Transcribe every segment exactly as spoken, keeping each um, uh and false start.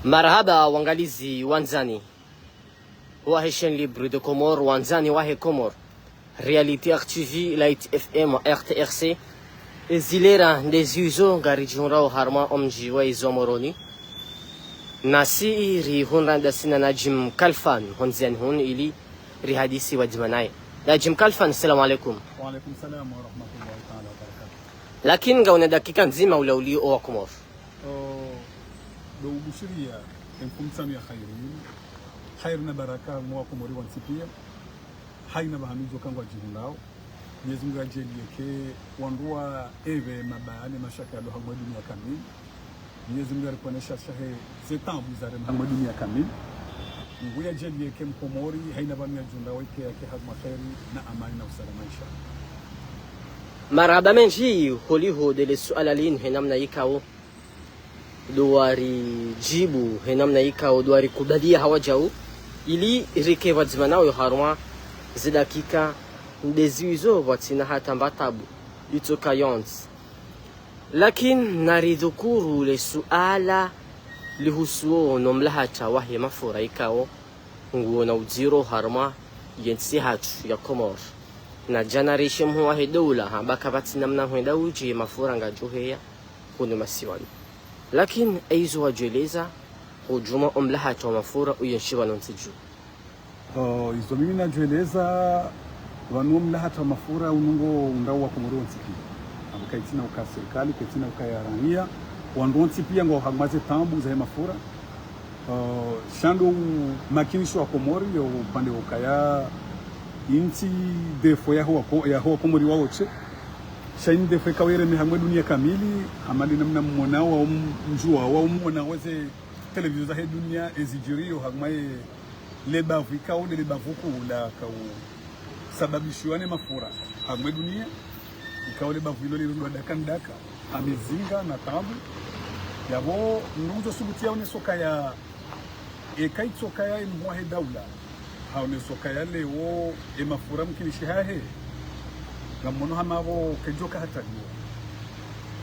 Marahaba wangalizi wandzani wahe chaîne libre de Comores, wandzani wahe Comores, Réalité R T V, Light F M, R T R C. Ezilera ndezizo ngaridjihundrao harumwa omdji wa izo Moroni. Nasi rihundra ndasi na Najim Kalfan, hondziani hunu ili rihadisi pvadzima naye. Najim Kalfan, assalamu alaikum. Wa alaikum salam wa rahmatullahi ta'ala wa barakatuh. Lakini ngauna dakika ndzima ulauli owa Komori. O, ndo ubushiriya emfumotsanu ya khairi. Khairi na baraka mwa Komori wontsi piya. Haina pvahanu djo kangwadjihundrao. Mwenyezi Mungu yadjaaliye eka wandru waepve mabaya ne mashaka yalo harumwa dunia kamili. Mwenyezi Mungu yariponeshe shahe ze taabu zarema harumwa dunia kamili. Mungu yadjaaliye eka Mkomori haina pvahanu yadjihundrao eka yake harumwa khairi na amani na usalama, inshallah. Marahaba mendji, holiho ndele suala linu he namna yikao ndo waridjibu, he namna yikao ndo warikubaliya hawadjau, ili rike pvadzima nawe harumwa zidakika ndezizo pvwatsina hata mba taabu, itsoka yontsi. Lakini naridhukuru le suala lihusuo no mlahata wahe mafura yikao nguo na udziro harumwa yentsi hatru ya Komori. Na djana rishe mhuu wahe daula hamba kapvatsi namna hwenda udje mafura ngadjoheya hunu masiwani. Lakini eyizo wadjoeleza hudjuma omlahata wa mafura uyenshi pvanu ntsi dju. O, izo mimi nadjoeleza pvanu omlahata wa mafura unu ngo undrao wa Komori wontsi piya. Amba kayitsina uka sirikali, kayitsina uka ya raia, wandru wontsi piya ngwao harumwa ze taabu zahe mafura. O, sha ndo umakinisho wa Komori, yo upande ukaya intsi défaut yaho wa Ko-, yaho wa Komori wao tse. Sha ini défaut ikao ireme harumwa dunia kamili, hama nde namna mwonao wa um-, mdjuao wa umwonao ze télévision zahe dunia ezidjiriyo harumwa ye lebavu ikao nde lebavu kuu laka usababishiwa ne mafura harumwa dunia. Ikao lebavu ilo lirundwa daka ndaka, ha mizinga na taabu. Yapvo mndru ngudjo subuti yaonese ukaya, eka itsoka ya emhuu wahe daula, haonese ukaya leo emafura mkinishi hahe, ngamwono hama pvo kedjoka hataliwa.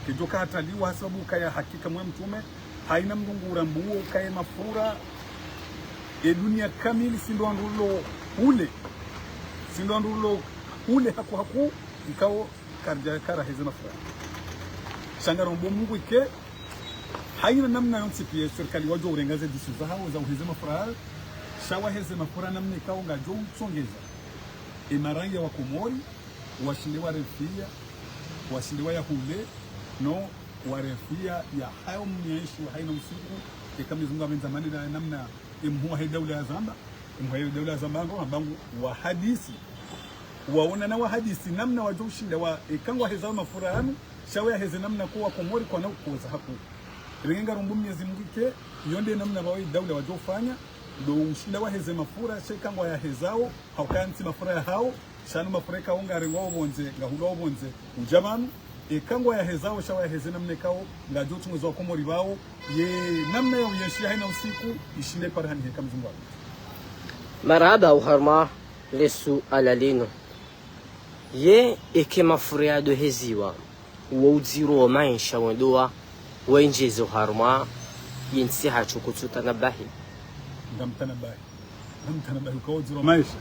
Kedjoka hataliwa hasababu ukaya hakika mwa mtrume, haina mndru ngurambuo ukaya emafura, edunia kamili si ndo wandru lo hule. Si ndo wandru lo hule haku haku, ikao karidja kara heze mafura. Sha ngarombo Mungu ike, haina namna yontsi piya sirikali wadjo urenga ze décision zahawo za uheze mafura, sha waheze mafura namna ikao ngadjo utsongeza emaraiya wa Komori, washinde warefiya, washinde wayahule, no warefiya ya hayo mnyeshi wa haina usiku, eka Mwenyezi Mungu apvendza amani na namna emhuu wahe daula yazamba, emhuu wahe daula yazamba ngo, hamba ngu wahadisi. Waonana wahadisi namna wadjo ushinda wa, eka ngwahezao mafura yanu, sha wayaheze namna ko wa Komori kwana ukoza haku. Renge ngarombo Mwenyezi Mungu ike, iyo nde namna pvao edaula wadjo ufanya, ndo ushinda waheze mafura, sha eka ngwayahezao, hauka yantsi mafura yahao, sha nu mafura ikao ngarengwao pvondze, ngahulwao pvondze, udja pvanu, eka ngwayahezao, sha wayaheze namna ikao ngadjo utsongeza wa Komori pvao, ye namna ya uyenshi haina usiku, ishinde iparihane heka mzungu wapvo. Marahaba oharumwa le suala linu. Ye eka emafura yado heziwa, wo udziro wa maesha wendo wa, wendjeze oharumwa yentsi hatru kutsutanabahi. Ngamtanabahi. Ngamtanabahi ukao udziro wa maesha.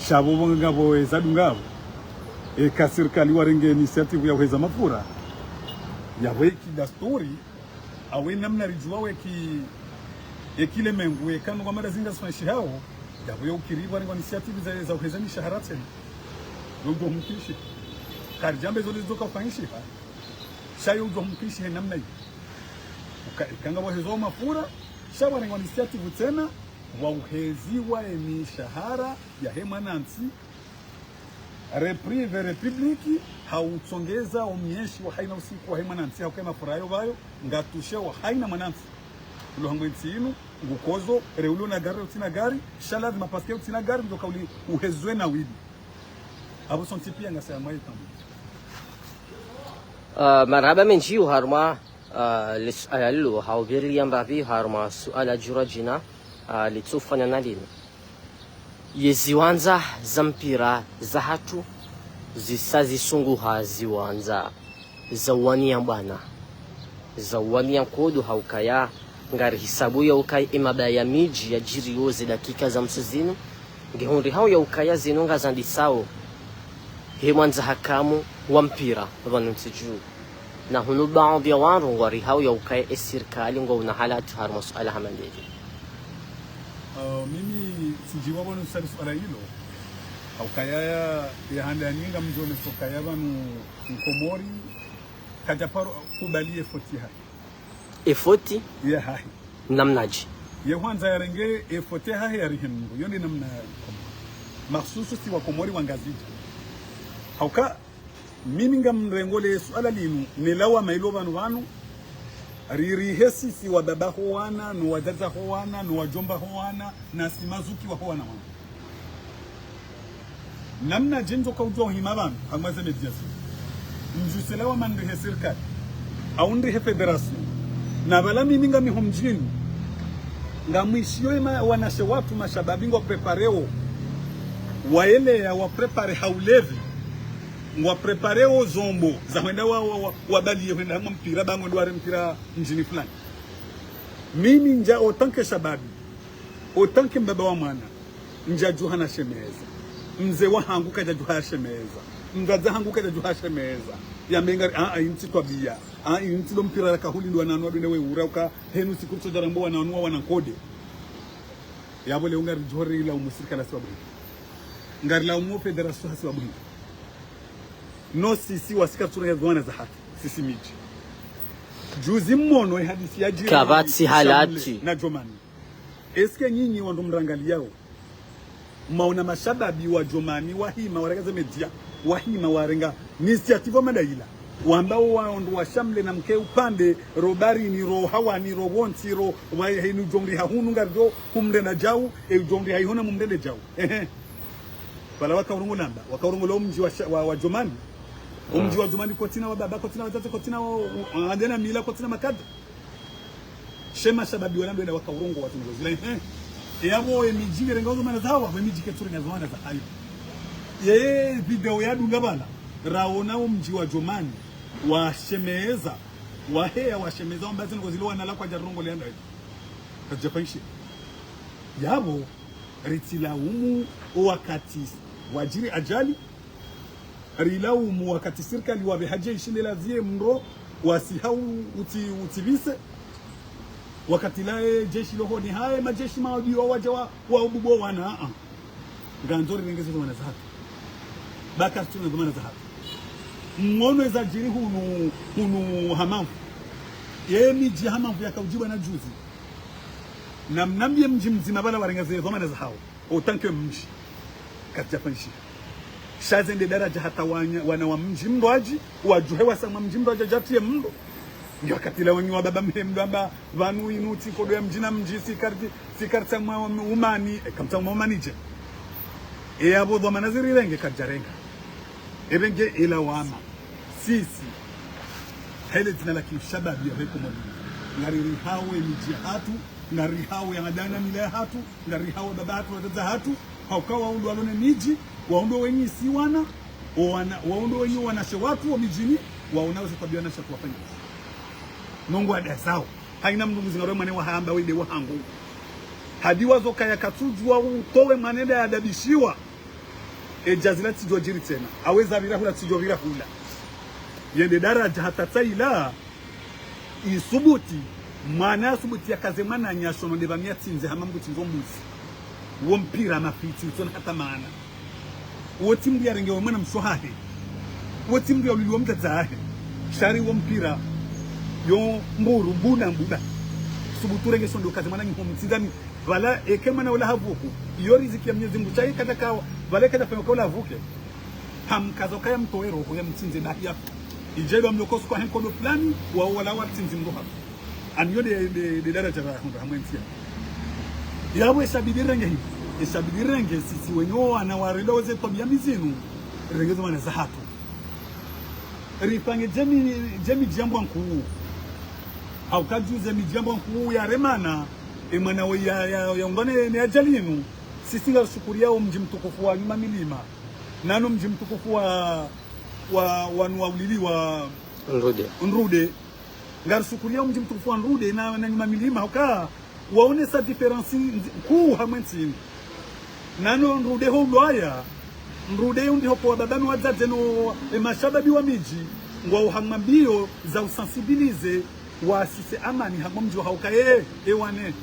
Sha pvo pvo ngapvo ezadunga pvo. Eka sirikali warenge initiative ya uheza mafura. Yapvo eki dasturi, awe namna ridjuwao eki, eki lemengu, eka nungo mada zinga zifanyishihao, yapvo yo ukiri pvo warenge initiative za, za uheza mishahara tsena. Yo udjo humkinishiha. Karidjamba ezo lizidjoka ufanyishiha. Sha yo udjo humkinishiha namna iyo. Uka, eka ngapvo hezwa mafura, sha warenge initiative tsena, wa uheziwa emishahara yahe mwanantsi, repris ve république, ha utsongeza omnyeshi wa haina usiku wahe mwanantsi, hauka emafura yayo pvayo, ngatusheo haina mwanantsi. Ulo harumwa entsi inu, ngukozo, re ulo na gari, re utsina gari, sha lazima parce que utsina gari, ndo kauli uhezwe na wili. Apvo sontsi piya ngasi amwaye tambu. Ah, marahaba mendji oharumwa, ah, le suala lilo, ha upvirilia mbapvi harumwa suala djura djina, ah, litsofanana na linu. Ye ziwandza za mpira zahatru, zisa zisunguha ziwandza za uwaniya bwana, za uwaniya nkodo ha ukaya, Ngari hisabu ya ukaya emabaya ya midji yadjiriyo ze dakika za mwiso zinu, ngihundrihao ya ukaya zinu ngazandisao he mwandza hakamu wa mpira pvanu ntsi dju. Na hunu baadhwi ya wandru ngwarihao ya ukaya esirikali ngwauna halatu harumwa suala hama ndeli. Ah, mimi tsidjiwa pvanu sari suala ilo. Haukaya ya, ya handa ya ninga mdjone sokaya pvanu Mkomori kadja paro kubali efoti yahahe. Efoti yahahe. Namnadje? Ye hwandza yarenge efoti yahahe yarihe mndru. Yo nde namna ya Komori. Mahsusu si Wakomori wa Ngazidja. Hauka, mimi ngamrengole suala linu, ne lawama ilo pvanu pvanu, ririhe sisi wababa ho wana, no wadzadze ho wana, no wadjomba ho wana, na si mazuki wa ho wana wanu. Namnadje ndjo kaudjuwa uhima pvanu, hangwa ze médias. Mdjuse lawama ndrihe sirikali. Au ndrihe fédération. Na pvala mimi ngami ho mdjini. Ngamwishiyo ema wanashe watru mashababi ngwa prépareo. Waeleya wa préparé ha ulevi. Ngwa prépareo zombo. Za hwenda wa, wa, wa, wabaliye hwenda hamwa mpira, ba ngwendo ware mpira mdjini fulani. Mimi ndja, en tant que shababi. En tant que mbaba wa mwana. Ndjadjuha na shemeza. Mze wahangu kadjadjuha ya shemeza. Mdzadze hangu kadjadjuha ya shemeza. Ya menga, ah, ah, intsi twabiya. Ah, intsi lo mpira la kahuli ndo wananu wadwende we ura uka henu siku rutso djara mbo wananu wa wana nkode. Yapvo leo ngaridjo rilaumu sirikali ha sababu hindri. Ngarilaumu fédération ha sababu hindri. No sisi wasika tsurenge zwana za hatru. Sisi midji. Juzi mmono e hadisi yadjiri. Kapvatsi halatu. Shamle na Djomani. Est-ce que nyinyi wandru mrangaliyao? Mwaona mashababi wa Djomani, wahima, warenga ze médias, wahima, warenga initiative wa madaila. Wamba wo wandru wa Shamle na mke upande, ro barini, ro hawani, ro wontsi, ro, wa henu djomri ha hunu ngaridjo, humrenda djau, e djomri ha ihona mumrende djau. Ehe. Pvala waka urongoa namba, waka urongoa lo mdji wa Sha-, wa, wa Djomani. O mdji wa Djomani kotsina wababa, kotsina wadzadze, kotsina wa, wa, wa, andena mila, kotsina makada. She mashababi wala ndo wenda waka urongoa zinu zila, eh. E yapvo emidji ngirenga zo mana zahawo, apvo emidji ketsurenga zo mana zahayo. Ye video yadunga pvala, raona o mdji wa Djomani, washemeza, waheya washemeza, wamba zinu zilo wana la kwadja rongoa le anda. Kadjafanyishe. Yapvo, ritsilaumu o wakati wadjiri ajali, rilaumu wakati sirikali wapve ha jeshi ne laziye mndro wasiha u-, utsi-, utsipvise. Wakati laye jeshi lo honi haye, majeshi mawabiwa wadja wa, wa ububo wana, a-a. Ngandzo rirenge ze zo mana za hatru. Baka tsuna zo mana za hatru. Mwono eza djiri hunu, hunu Hamamvu. Ye midji ya Hamamvu yaka udjibwa na juzi. Na mnambiye mdji mdzima pvala warenga ze zo mana zahawo. En tant que mdji. Katsi djafanyishiha. Sha zende daraja hata wanya, wana wa mdji mndru adji, wadjuhe wasa mwa mdji mndru adja djatiye mndru. Nge wakati la wenyi wababa mhe mndru amba, pvanu inu tsi nkodo ya mdji na mdji, si karti, si karti mwa umani, e, kamtsa mwa umani dje. E yapvo dhwamana zirirenge kadjarenga. Epvenge ela wama. Sisi. Hele dzina la kishababi ya pveko mwa. Ngaririhao emidji ya hatru, ngaririhao ya madana mila ya hatru, ngaririhao baba hatru, wadzadze hatru, hauka waundru walo ne midji, waundru wenyi si wana, o wana, waundru wenyi wanashe watru, o midjini, waona weze twabiya wanashe watru wafanya. Nongo ada zao. Haina mndru mzinga rwe mwane wahamba wende wahangu. Hadi wazo kaya katsudjuwa utowe mwane nda yadabishiwa. E jazi la tsidjo djiri tsena. Aweza pvira hula tsidjo pvira hula. Yende daraja hata tsaila. Isubuti. Mwana asubuti yakaze mwananya shono nde pvamia tsindze hama mbuti ngo mbuzi. Wo mpira mafitsi, utsona hata maana. Wo tsi mndru yarenge wo mwana mshe wahahe. Wo tsi mndru yaulili wo mdzadze wahahe. Shari wo mpira. Yo mburu, mbuna, mbuda. Subutu renge shono nde ukaze mwananya ho mtsindzani. Pvala eke mwana ula havuku. Iyo riziki ya Mwenyezi Mungu. Shayi kadja kawa. Pvala eke dja fanya uka ula havuke. Hamkaza ukaya mtowe roho ya mtsindze bahi yafu. Idjelo amloko suku ahe nkodo fulani, wa wala wa tsindzi mroha. Aniyo nde, nde, nde daraja ra hundra hamwe ntsi ya. Yapvo eshabidi renge hi. Eshabidi renge sisi wenyi o wana warenda weze twabiya mizinu. Renge zo mana za hatru. Rifanye djemi, djemi djambwa nkuu. Hauka juzi emidji yambwa nkuu yaremana. E mwana we ya, ya, ya ungane ne ajali inu. Sisi ngarishukuriya o mdji mtukufu wa Nyuma Milima. Nano mdji mtukufu wa, wa, wanu wa ulili wa Nrude. Nrude. Ngarishukuriya mdji mtukufu wa Nrude na, na Nyuma Milima, hauka waonesa différence nzi-, nkuu hamwe ntsini. Nano Nrude ho ulwaya, Nrude yo ndiho po wababa no wadzadze no, e, mashababi wa midji, ngwao hamwa mbiyo za usensibiliser, wasise amani hamwa mdji wa hauka, e, e wane,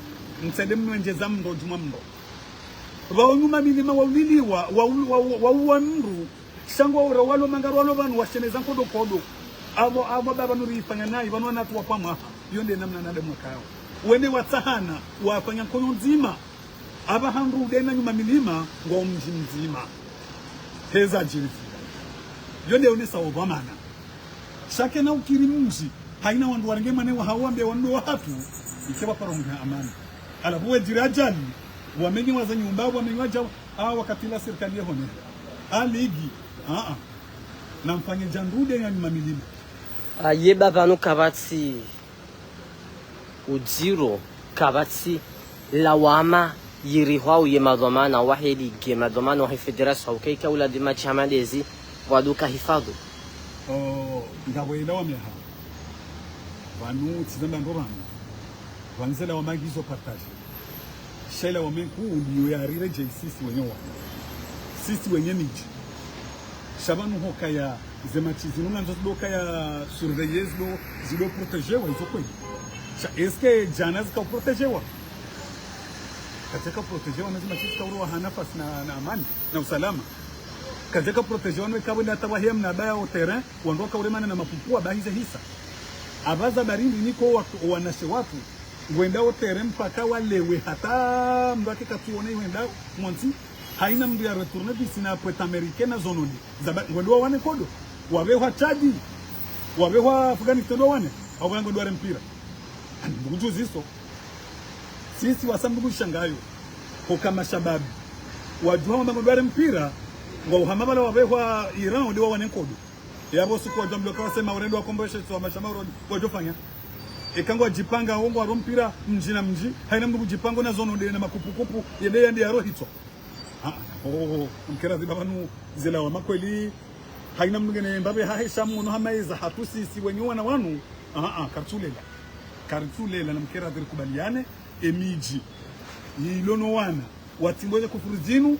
mtsende mnwendjeza mndro, djumwa mndro. Pvao Nyuma Milima wauliliwa, wa u-, wa u-, wauwa mndru, sha ngwaura walo manga walo pvanu washeneza nkodo nkodo. Apvo, apvo baba nuri ifanya nayi, pvanu wanatru wa kwa mwaha. Iyo nde namna nadamu wakao. Wende watsahana, wafanya nkodo ndzima. Apvaha Nrude na Nyuma Milima, ngwao mdji mdzima. Heza djiri. Iyo nde yonesao dhwamana. Sha kena ukiri mdji, haina wandru warenge mane wa hawa mbe wandru wa hatru, ike waparo mdji amani. Halafu we djiri ajali, wamenye waza nyumba, wamenye waja, ah, wakati la sirikali yehone. Ah, ligi, ah, ah. Na mfanye dja Nrude ya Nyuma Milima. Ah, ye baba nu kapvatsi udziro, kapvatsi lawama yirihwao ye madhwamana wahe ligi, madhwamana wahe fédération, ukaika ula dima chama dezi, waduka hifadhu. Oh, ngapvo ila wameha. Pvanu, tsi zamba ndo pvanu. Pvanu ze lawama ngizo partagé. Sha ila lawama nkuu ndiyo yarire dje sisi wenye wa. Sisi wenye midji. Sha pvanu hukaya ze match zinu ngandzo zido kaya surveiller, zido, zido protéger wa, izo kweli. Sha, est-ce que djana zika protéger wa? Kazika protéger wa na ze match zika uruwa ha nafasi na, na amani, na usalama. Kazika protéger wa no ikabwe nda tawa hem na baya o terrain, wandru waka uremana na mapupu wa bahize hisa. Apvaza barindi niko wa, wanashe watru, wenda o terrain mpaka walewe hata mndru ake katsuone wenda montsi, haina mndru ya retourner bisi na pweta Amérique na zononi. Zaba, ngwendo wa wane nkodo. Wapvehwa Tchadi. Wapvehwa Afghanistan wa wane. Au ngwendo ware mpira. Ani, ndugu juziso. Sisi wasa ndugu shangayo. Hoka mashababi. Wajuha wamba ngwendo ware mpira. Ngwao hama pvala wapvehwa Iran, ode wa wane nkodo. Yapvo suku wadjua mloka wasema urende wakomboeshe tso wa mashama uroni. Wadjofanya. Eka ngwadjipanga, wo ngwaro mpira, mdji na mdji. Haina mndru kudjipanga na zono nde na makupukupu. Yende yande yaro hitswa. Ah, ah, oh, oh, oh. Mkera ziba pvanu ze lawama kweli. Haina mndru ngene mbapve hahe sha mwono hama eza hatru sisi wenye wana wanu. Ah, ah, karitsulela. Karitsulela na mkera ziri kubaliane, e midji. Yilo no wana. Watsimbwe ze kufuru zinu.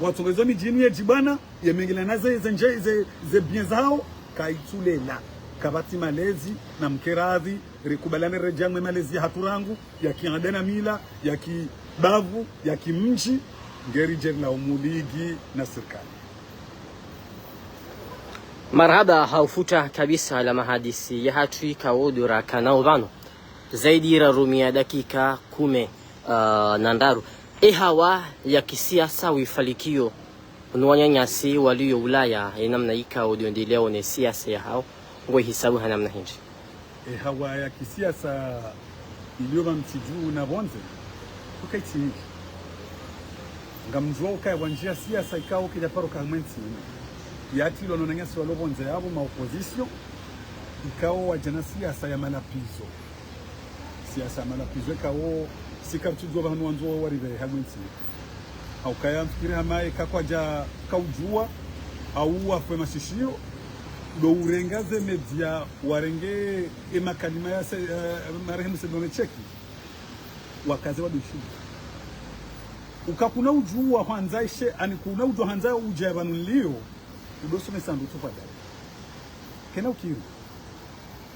Watsongeze midji yinu ye djibwana. Ye mengele na ze, ze ndje, ze, ze bien zao. Kaitsulela. Kapvatsi malezi, na mkera zi, rikubaliane redjamwe malezi ya hatru rangu. Ya kiada na mila, ya kibavu, ya kimdji, ngeri djeri la umuligi na sirikali. Marahaba, ha ufuta kabisa la mahadisi ya hatru ikao ndo rakana pvanu. Zaidi rarumia dakika kume, ah, na ndraru. E hawa ya kisiasa wifalikiyo, no wananyasi walio Ulaya, e namna ikao ndo ndeleo ne siasa ya hao, ngo hisabu ha namna hindri? E hawa ya kisiasa iliyo pva mtsidju na pvondze, ukaitsi nyindji. Ngamdjuwa ukaya pvwa ndjia siasa ikao kidja paro ka mwe ntsi inu. Yatilwa no wananyasi walo pvondze yapvo ma opposition, ikao wadja na siasa ya malapvizo. Siasa ya malapvizo ikao, si karitsudjuwa pvahanu wandzo waripve ha mwe ntsi inu. Haukaya mfikiri hama eka kwadja kaudjuwa, au wafwe mashishiyo, ndo urenga ze media warenge e makalima ya se, eh, marehemu Said Mohamed Cheikh, wakaze wadushi. Uka kuna udjuwa hwandza ishe, ani kuna udjuwa hwandza udja ya pvanu nilio, udo somesa ndru tso fadhali. Kena ukiri.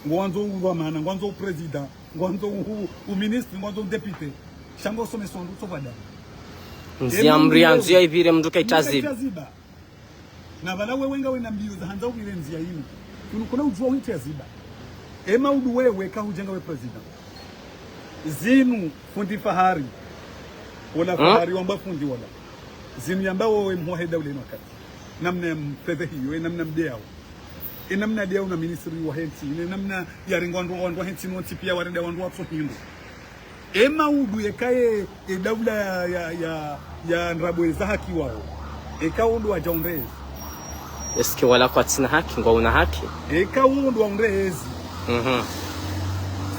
Ngwandzo udhwamana, ngwandzo u président, ngwandzo u, u ministre, ngwandzo u député. Sha ngo somesa ndru tso fadhali. Ndzia mri yandzo ya ipvire mndru kaitaziba. Na pvala wewe ngawe na mbiyo za handza upvire ndzia inu. Kunu kuna udjuwa uhitsi ya ziba. Ema udu wewe kahudja ngawe président. Zinu fundi Fahari. Wala Fahari wamba fundi wala. Zinu yamba wewe mhwaheda ule no wakati. Namna ya mfedhe hiyo, e namna mdeyao. E namna deyao na ministri wahe ntsi, e namna ya rengo wandru, wandru wahe ntsi no ntsi pia warenda wandru watso hindru. Ema udu yekaye, e daula ya, ya, ya, ya ndrabo eza haki wao. Eka udu wadja undrezi. Est-ce que wala kwatsina haki, ngwauna haki? Eka udu wa undrezi. Mhm.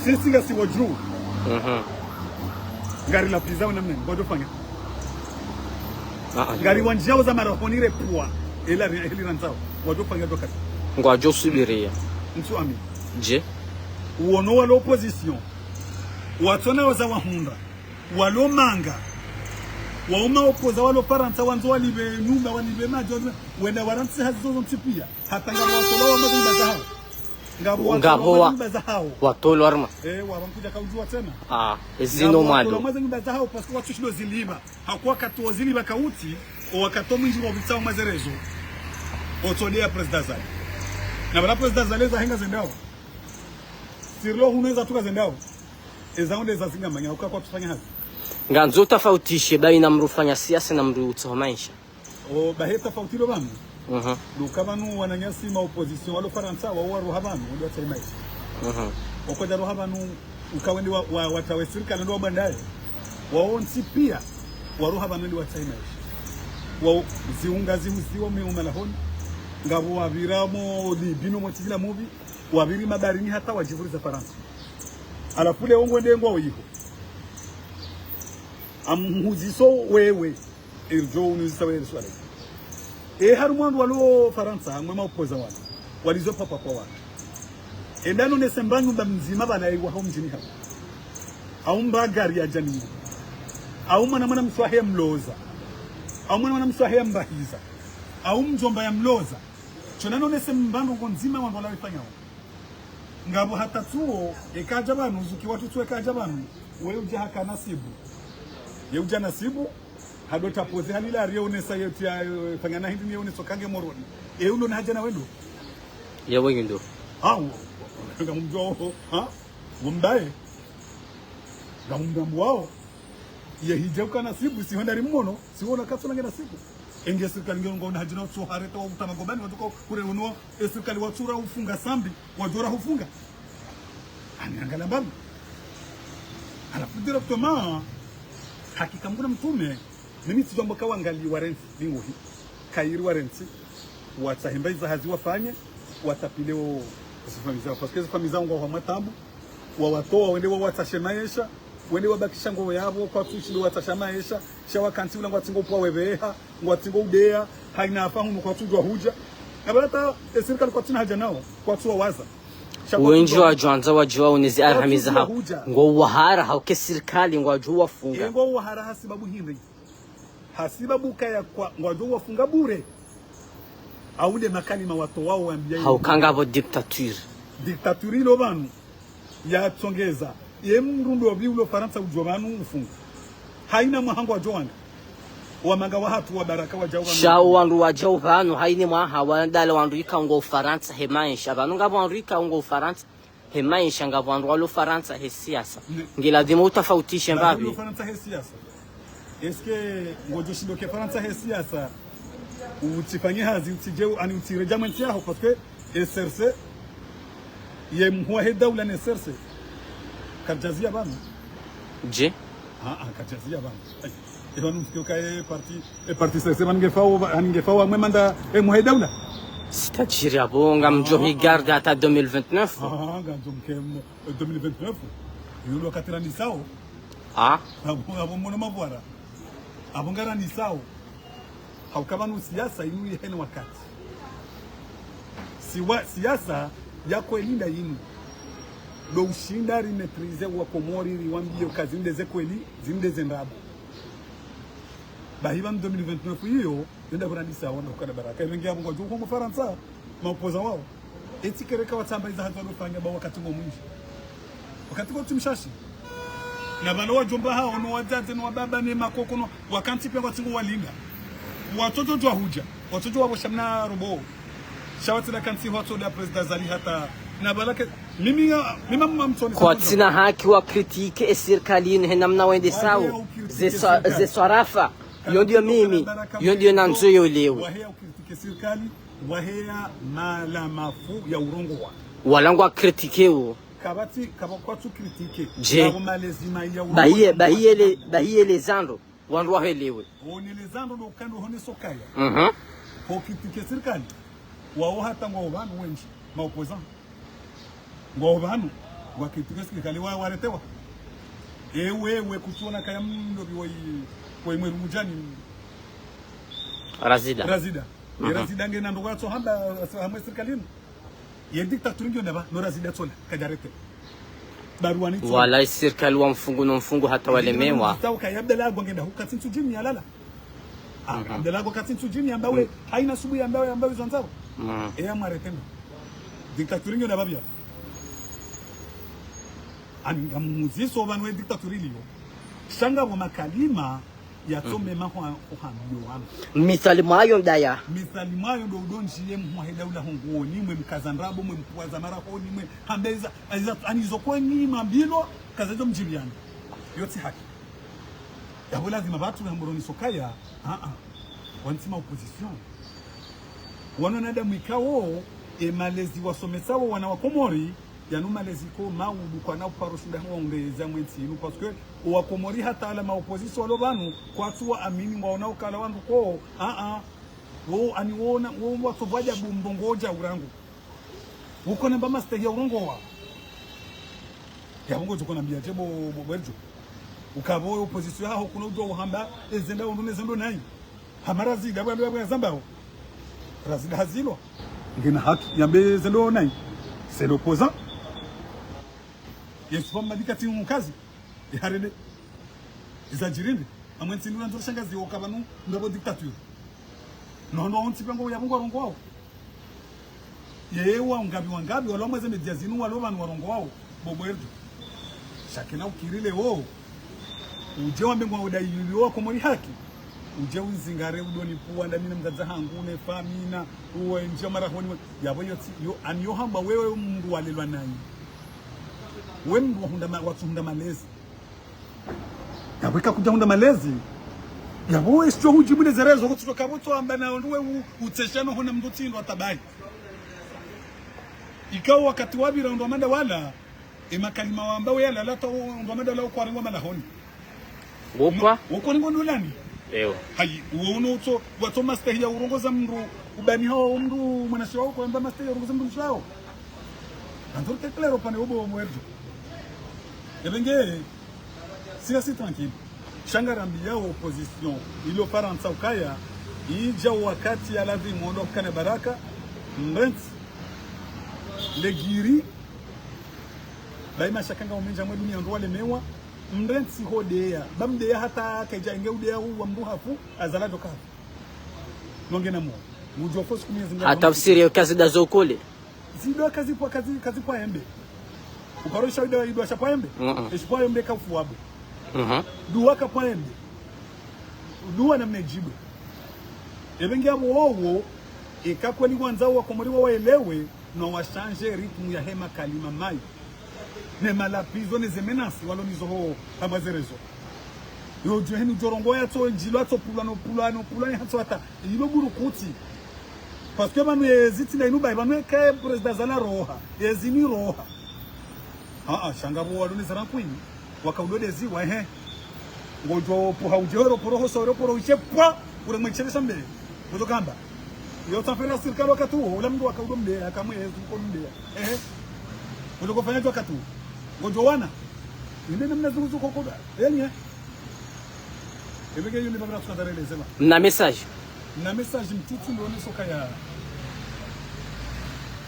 Sisi ngasi wadju. Mhm. Ngari lapviza wana mnene, ngwadjofanya. Ah, ah. Ngari wandjao za marahoni repua. Ela ri, eli randzao. Ngwadjofanya ndo wakati. Ngwadjo subiria. Ntsu ami. Je? Uono walo opposition, watsona waza wahundra, walo manga, wauma opposants walo Farantsa, wandzo walipve nyumba, walipve madji, walipve, wenda warantsi hazi zozo ntsi pia. Hata ngapvo watolwa wamwe ze nyumba zahao. Ngapvo watolwa wamwe ze nyumba zahao. Watolwa harumwa. Eh, wapvankudja kaudjuwa tsena. Ah, ezinu mwando. Ngapvo watolwa wamwe ze nyumba zahao, parce que watsushindo zilipva. Hakuwa wakati wozilipva kautsi, o wakati omwindji ngwapvitsao mwa ze réseaux. Otsodea Président Azali. Na pvala Président Azali eza henga zendao. Sirilo hunu eza tuka zendao. Eza onde eza zingamanya, uka kwatsufanya hazi. Ngandzo utafautishe baina mdru ufanya siasa na mdru utsaho maesha. O, bahi ye tafauti ilo pvanu. Mhm. Ndo uka pvanu wananyasi ma opposition walo Farantsa, wao waroha pvanu, wende watsahe maesha. Mhm. Wakodja roha pvanu, uka wende wa, wa, watsahe sirikali ndo wabwandaye. Wao ntsi pia, waroha pvanu wende watsahe maesha. Wao ziunga zihuziwa meo malahoni, ngapvo wapvira mo libino mo tijila mubi, wapviri mabaharini hata wadjipvuriza Farantsa. Halafu leo ngwende ngwao iho. Amhuziso wewe. Erdjo unuzisa wewe swala. E harumwa wandru walo Farantsa, mwe ma opposants wanu. Walizo papa kwa wandru. Enda nonese mba nyumba mdzima pvalayiwa hao mdjini hao. Au mba gari ya djaniwa. Au mwana mwana mshe wahe ya mloza. Au mwana mwana mshe wahe ya mbahiza. Au mdjomba ya mloza. Sho nanonese mba ndrongo ndzima wandru wala wayifanyao. Ngapvo hata tsuo, eka adja pvanu, zuki watru tsuo eka adja pvanu, we udja haka nasibu. Ye udja nasibu, hado tapoze halila, riye unesa ye tiya, eh, fanya na hindri niye uneso kange Moroni. E ulo na hadja na wendo. Ya wengi ndo. Ha, wo, ngamumdjuao, ha? Wombaye. Ngamumdambuao. Ye hidja uka nasibu, si honda rimmono, si wona katsona nge nasibu. Enge sirikali nge ngona hadja na utso hareta wa utama gobani, watsuka ure uno, e sirikali watsura ufunga sambi, wadjora hufunga. Ani angala mbamu. Halafu directement, hakika Mngu na mtrume, mimi tsidjwamba ka wangali warentsi, binguhi. Kayiri warentsi, watsahe mba iza hazi wafanye, watapvile o zifamiyi zao. Parce que zifamiyi zao ngwao hamwa tabu, wawatowa, wende wawatsahe maesha, wende wabakisha ngoo yapvo, kwatsushindo watsaha maesha, sha wakantsi ula ngwatsingo upvwa wepveha, ngwatsingo udea, haina afa hunu kwatsudjwa hudja. Na pvala hata, e sirikali kwatsina hadja nao, kwatsuwawaza. Sha wendji kwatsudjwa wadjwandza wadjuwa unezi arhamiza hao. Kwatsudjwa hudja. Ngo wahara hauke sirikali ngwadjo wafunga. E ngo wahara hasibabu hindri. Hasibabu kaya kwa ngwadjo wafunga bure. Au nde makalima watowao wambia hauka ngapvo dictature. Dictature ilo pvanu. Yatsongeza. Ye mdru ndopvi ulo Farantsa udjo pvanu ufunga. Haina mwaha ngwadjo wanga. Wamanga wahatru wa baraka wadjao pvanu. Sha wandru wadjao pvanu, haina mwaha wandala wandru ikao ngo Farantsa he maesha. Pvanu ngapvo wandru ikao ngo Farantsa he maesha, ngapvo wandru walo Farantsa he siasa. Ne. Ngiladhimu utafautishe mbapvi. Walo Farantsa he siasa. Est-ce que ngodjo shindo ke Farantsa he siasa? Utsifanye hazi, utsidje, ani utsiredja mwentsi yaho, parce que S R C, ye mhuu wahe daula ne S R C. Kadjazia pvanu. Je? Ah, ah, kadjazia pvanu. Ai, e pvanu msike uka e parti, e parti S R C pvanu ngefao, pva-, ani ngefao amwe manda, e mhuu wahe daula. C'est-à-dire apvo ngamdjo higarde hata deux mille vingt-neuf. Ah, ngamdjo mke mo, e deux mille vingt-neuf. Yulo wakati randisao. Ah. Apvo, apvo mono mavwara. Apvo ngarandisao. Hauka pvanu siasa inu yihena wakati. Siwa, siasa ya kweli nda inu. Ndo ushinda ri maîtriser wa Komori riwambie uka zinde ze kweli, zinde ze ndrabo. Bahi pvanu deux mille vingt-neuf iyo, yenda kurandisa wanda ukana baraka. Ivengi apvo ngwadjo uko mu Farantsa, ma opposants wao. Etsi kereka watsamba iza hazi walo fanya ba wakati ngo mwindji. Wakati ngo tsi mshashi. Na pvalo wadjomba hao, no wadzadze, no wababa, ne makoko, no wakantsi pia ngwatsingo walinda. Watsodjo djwa hudja, watsodjo wapvo sha mna robo. Sha watsina kantsi watsoda Président Azali hata. Na pvala ke, mimi, mimi mama mtsoni. Kwatsina haki wa critiquer e sirikali inu he namna wendesao. Ze swa-, ze swarafa. Yo ndiyo mimi, yo ndiyo nandzo yo lewe. Waheya ucritique sirikali, waheya mala mafu ya urongowa. Wala ngwa critiquer wo. Kapvatsi, kapva kwatsu critiquer. Je. Ngapvo malezi mayi ya urongowa. Bahiye, bahiye le, bahiye le zandro, wandru wahelewe. One le zandro ndo ukando hone sokaya. Mhm. Ho critiquer sirikali. Wao hata ngwao pvanu wendji, ma opposants. Ngwao pvanu, wa critiquer sirikali wa, waretewa. E wewe kutsuona kaya mndopvi wa i, wa i mweru mdjani. Razida. Razida. E Razida ngena ndrongo yatso hamba, hamwe sirikali inu. Ye dictature ngiyo ndapvi, no Razida tsola, kadjaretewa. Barua ni tso. Wala sirikali wa mfungu no mfungu hata walemewa. Tsawo kaya Abdallah Agwa ngenda huka tsi ntsu djini yalala. Ah, Abdallah Agwa ka tsi ntsu djini yambawe. Haina subu yambawe, yambawe zondzao. Eya mwaretendo. Dictature ngiyo na babia. Ani ngamuziso pvanu ye dictature iliyo. Sha ngapvo makalima yatsomema hwa-, hwahambio wanu. Mithali mwayo ndaya. Mithali mwayo ndo udo ndjiye mhwa heda ula hongoni, mwe mkaza ndrabo, mwe mpwaza marahoni, mwe hambeza, ayiza, ani izo kwenyi mambilo, kaza izo mdjiliani. Yo tsi haki. Yapvo lazima pvatsu na mboroni sokaya, ah, ah. Wantsi ma opposition. Wanu wanadamu ikao, e malezi wasomesao wana wa Komori, yanu malezi ko maudu kwana uparo shinda hwa undeza mwe ntsi inu, parce que wa Komori hata ala ma opposition walo pvanu, kwatsu wa amini ngwaona ukala wandru ko, ah, ah. Wo, ani wona, wo watsopvadja bumbo ngodja urangu. Uko namba mastehi ya urongowa. Yapvo ngodjo kona mbiya dje bo, bo, bo Erjo. Ukapvo opposition yaho kuna udjo uhamba, ezenda undru ne zendo nayi. Hama Razida, bwa, bwa, bwa, zambao. Razida hazilwa. Ngena haki, yambe zendo nayi. C'est l'opposant. Yesu pvamwe madika tsi mkazi. Iharede. Izadjirinde. Amwe ntsi nuna ndzora shangazi woka pvanu, ndapvo dictature. No, no, ontsi pvango yapvo ngwarongoao. Yewa, ngapvi wa ngapvi, walo mweze media zinu, walo pvanu warongoao, bo, bo Erjo. Sha kena ukiri leo. Udje wambe ngwa uda yiliyo wa Komori haki. Udje unzingare udo nipvuwa, nda mi na mdzadze hangu, ne famina, uwe ndjiya marahoni, we. Yapvo yo tsi, yo, ani yo hamba wewe mndru walelwa nayi. We mndru wahundra ma-, watsuhundra malezi. Yapvo ika kudja hundra malezi. Yapvo we sho hudjibu ne zerezo, kutsutoka pvo tso amba na ondru we u-, utsesha no hona mndru tsi ndo atabahi. Ikao wakati wapvira ondru wa manda wala, e makalima wamba we yalala ta ondru wa manda wala ukwarengwa malahoni. Wokwa? Wokwa ni ngo nulani? Ewa. Hayi, uwo uno utso, watso mastehi ya urongoza mndru, ubani hawo mndru mwanashe wawo, kwamba mastehi ya urongoza mndru mshe wawo. Anzori teklero pvane ubo mwerjo. Ebenge, sila si tranquille. Sha ngarambiya opposition, ilo Farantsa ukaya, idja wakati ya lazimu ondro kane baraka, mrentsi, legiri, bayi mashaka nga umendja mwe dunia ndo walemewa, mrentsi hodeya, ba mdeya hata kaidja inge udeya uwa mndru hafu, azala djo kafu. Nonge na mo. Mudjo fosi kumi ya zinga. Hata fusiri yo kazi da zokole. Zidua kazi pvwa, kazi, kazi pvwa embe. Uparo isha idua, idua sha pvwa embe. Mm-mm. Eshi pvwa embe ka ufuwabu. Mhm. Dua ka pvwa embe. Dua na mnedjibu. Ebenge abo wowo, eka kweli wandzao wa Komori wa waelewe, no washanje rythme ya hema kalima mayi. Ne malapizo ne ze menaces walo nizo ho hamba zerezo. Yo djo heni djo rongowa yatso ndjilo yatso pulwa no pulwa no pulwa ni hatso hata. Ilo buru kutsi. Parce que pvanu yezi tsi nda inu bayi, pvanu eka président zala roha. Yezi ni roha. Ah, ah, sha ngapvo walo ni zara nkwini. Waka ulo dezi wa, ehe. Ngodjo pvuha udje horo poro ho soro poro ishe pvwa. Ure mwechere shambe. Ngodjo kamba. Yo tsafela sirikali wakati uwo, ula mndru waka ulo mdeya, akamwe yezi uko mdeya. Ehe. Ngodjo kofanya djo wakati uwo. Ngodjo wana. Inde namna zuzu kokoda. Enye. Ebenge yuni babra tsukadare lezema. Mna message. Mna message mtiti ndo oneso kaya.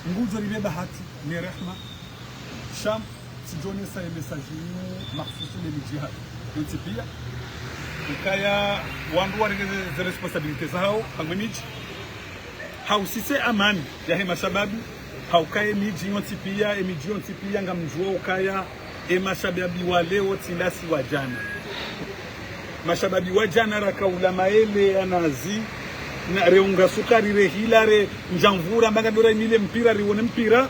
Ngudjo ribe bahati, ne rehma. Sha, tsidjo nesa ye message inu makhsusu ne midji yahatru yontsi piya. Ukaya wandru warenge ze, ze responsabilités zahawo, hangwe midji. Hausise amani, yahe mashababi, haukaya emidji yontsi piya, emidji yontsi piya, ngamdjuwa ukaya, emashababi wa leo tsi ndasi wa djana. Mashababi wa djana raka ula maele ya nazi, na reunga sukari rehila re ndjamvura, mbanga dora imile mpira, riwone mpira,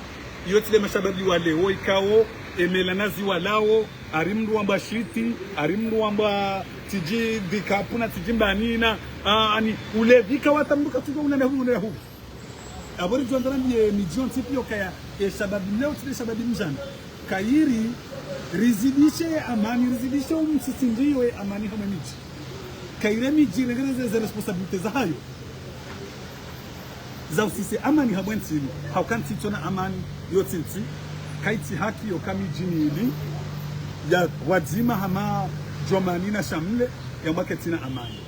iyo tsi nde mashababi wa leo, ikao, emela nazi walawo, ari mndru wamba shiti, ari mndru wamba tsidji dikapu na tsidji mbanina, ah, ani, ulevi ka wata mndru katsudjo una na hu, una na hu. Abo ridjo andza rambiye midji yontsi piya ukaya, eshababi mleo tsi nde shababi mdjana. Kayiri, rizidishe amani, rizidishe umsisi ndiyo amani hamwe midji. Kayiri midji, regereze ze responsabilités zahayo. Za usise amani habwe ntsi inu. Hauka ntsi itsona amani, yo tsi ntsi. Kayitsi haki yoka midji mili ya Wadzima hama Djomani na Shamle yambwa ketsina amani.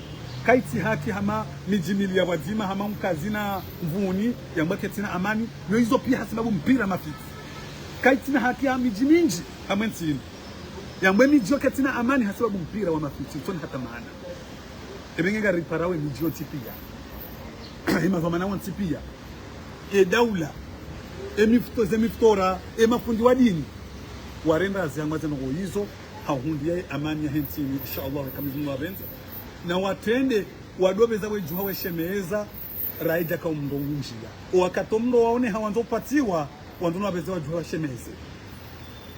Kayitsi haki hama midji mili ya Wadzima hama Mkazi na Mvuni yambwa ketsina amani. Yo izo piya hasibabu mpira mafitsi. Kayitsina haki ya midji mindji hamwe ntsi inu. Yambwe midji yo kayitsina amani hasibabu mpira wa mafitsi, utsona hata maana. Ebe nge ngariparawo emidji yontsi piya. Emadhwamana wontsi piya. Edaula. Emifto-, ze miftora, emafundi wa dini. Warende hazi yangwaze ndrongoo izo, ha uhundriya ye amani yahe ntsi inu, insha Allah, eka Mwenyezi Mungu yapvendza. Na watrende, wadjo pveza wedjuha weshemeza, raha idjaka omndro undjiya. Owakati omndro waone hawandzo upatsiwa, wandzo no wapveze wadjuha washemeze.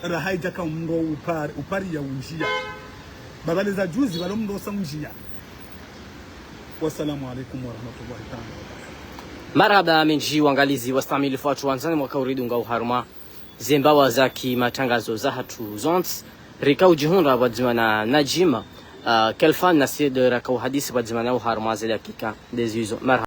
Raha idjaka omndro upar-, upariya undjiya. Ba pvale za juzi, pvalo mndro usa undjiya. Wassalamu alaikum warahmatullahi taala wabarakatuh. Marahaba mendji wangalizi wastamilifu watru wandzani mwaka uridunga oharumwa zembawa za kimatrangazo zahatru zontsi. Rika udjihundra pvwadzima na Nadjima, ah, Kelfan na Said raka uhadisi pvwadzima na oharumwa ze dakika ndezizo. Marahaba.